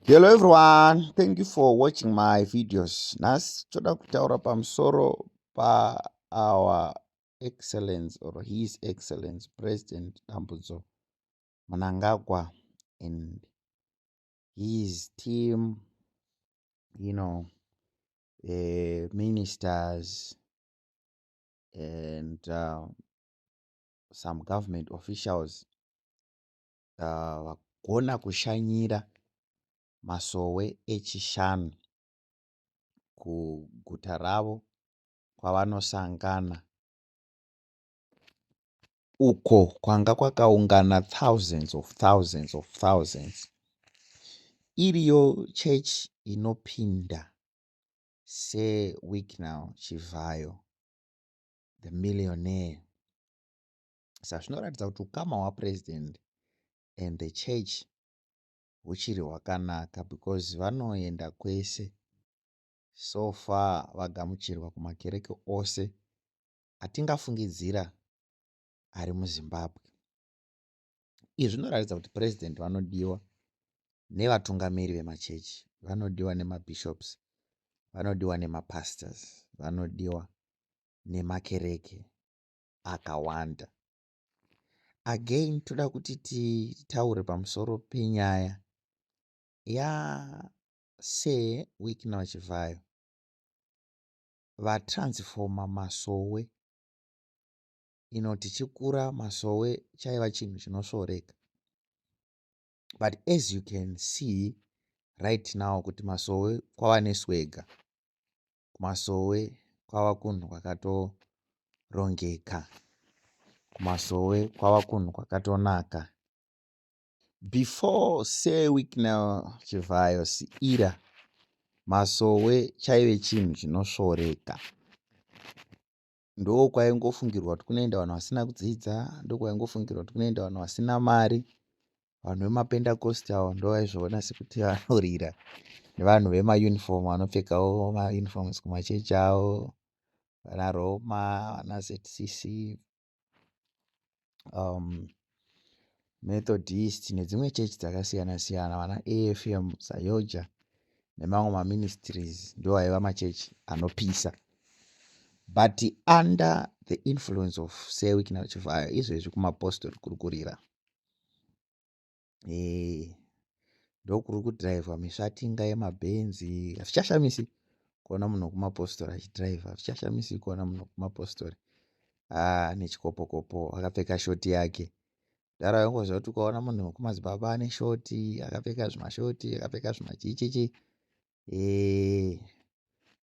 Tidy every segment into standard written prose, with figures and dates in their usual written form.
Hello everyone, thank you for watching my videos. Nhasi toda kutaura pamusoro pa our excellence or his excellence President Dambudzo Mnangagwa and his team, ministers and some government officials vagona kushanyira masowe echishanu kuguta ravo kwavanosangana uko kwanga kwakaungana thousands of thousands of thousands. Iriyo chechi inopinda Sir Wicknell Chivayo, the millionaire. Saka zvinoratidza kuti ukama hwaPresident and the church huchiri hwakanaka because vanoenda kwese. So far vagamuchirwa kumakereke ose atingafungidzira ari muZimbabwe. Izvi zvinoratidza kuti President vanodiwa nevatungamiri vemachechi, vanodiwa nemabishops, vanodiwa nemapastors, vanodiwa nemakereke akawanda. Again toda kuti titaure pamusoro penyaya yaSir Wicknell Chivayo vatransforma masowe. Ino tichikura masowe chaiva chinhu chinosvoreka. But as you can see right now kuti masowe kwava neswagger. Kumasowe kwava kunhu kwakatorongeka. Kumasowe kwava kunhu kwakatonaka. Before Sir Wicknell Chivayo's era, masowe chaive chinhu chinosvoreka. Ndokwaingofungirwa kuti kunoenda vanhu vasina kudzidza, ndokwaingofungirwa kuti kunoenda vanhu vasina mari. Vanhu vemapendacostal ndovaizviona sekuti vanorira nevanhu vemayunifomu vanopfekawo mayunifomuzi kumachechi avo, vana Roma, vana ZCC, Methodist nedzimwe chechi dzakasiyana siyana, vana AFM, ZAOGA nemamwe maministries ndo aiva machechi anopisa. But under the influence of Sir Wicknell Chivayo, izvezvi kumapostori kuri kurira. Ndokuri kudhiraivhwa misvatinga yemabhenzi. Hazvichashamisi kuona munhu wekumapostori achidhiraivha, hazvichashamisi kuona munhu wekumapostori ane chikopokopo akapfeka shoti yake. Kudhara waingoziva kuti ukaona munhu wekumadzibaba ane shoti, akapfeka zvimashoti, akapfeka zvimachichichi,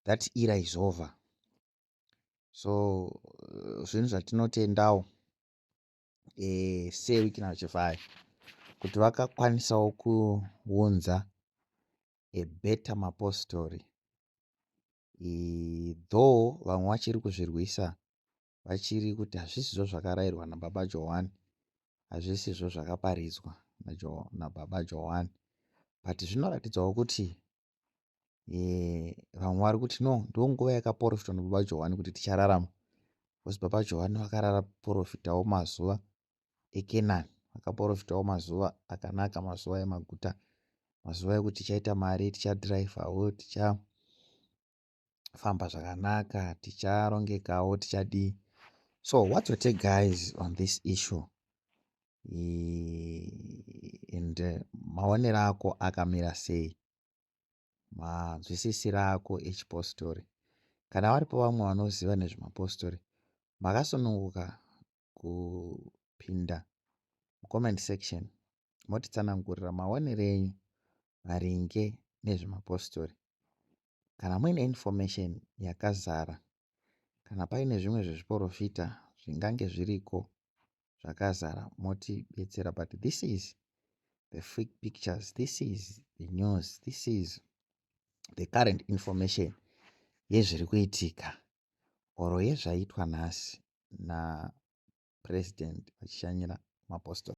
that era is over. So zvinhu zvatinotendawo Sir Wicknell Chivayo kuti vakakwanisawo kuunza a better mapostori, though vamwe vachiri kuzvirwisa, vachiri kuti hazvisizvo zvakarayirwa nababa Johani, hazvisizvo zvakaparidzwa nababa Johani. But zvinoratidzawo kuti vamwe vari kuti no, ndonguva yakaprofitwa nababa Johani kuti tichararama, because baba Johani vakaraprofitawo mazuva eKenani, vakaprofitawo mazuva akanaka, mazuva emaguta, mazuva ekuti tichaita mari, tichadhiraivhawo, tichafamba zvakanaka, ticharongekawo, tichadii. So what's your take guys on this issue and maonero ako akamira sei, manzwisisiro ako echipostori? Kana varipo vamwe vanoziva nezvemapostori, makasununguka kupinda mucomment section motitsanangurira maonero enyu maringe nezvemapostori. Kana muine information yakazara, kana paine zvimwe zvezviprofita zvingange zviriko zvakazara, motibetsera. But this is the fake pictures, this is the news, this is the current information yezviri kuitika or yezvaitwa nhasi napurezidendi vachishanyira mapostori.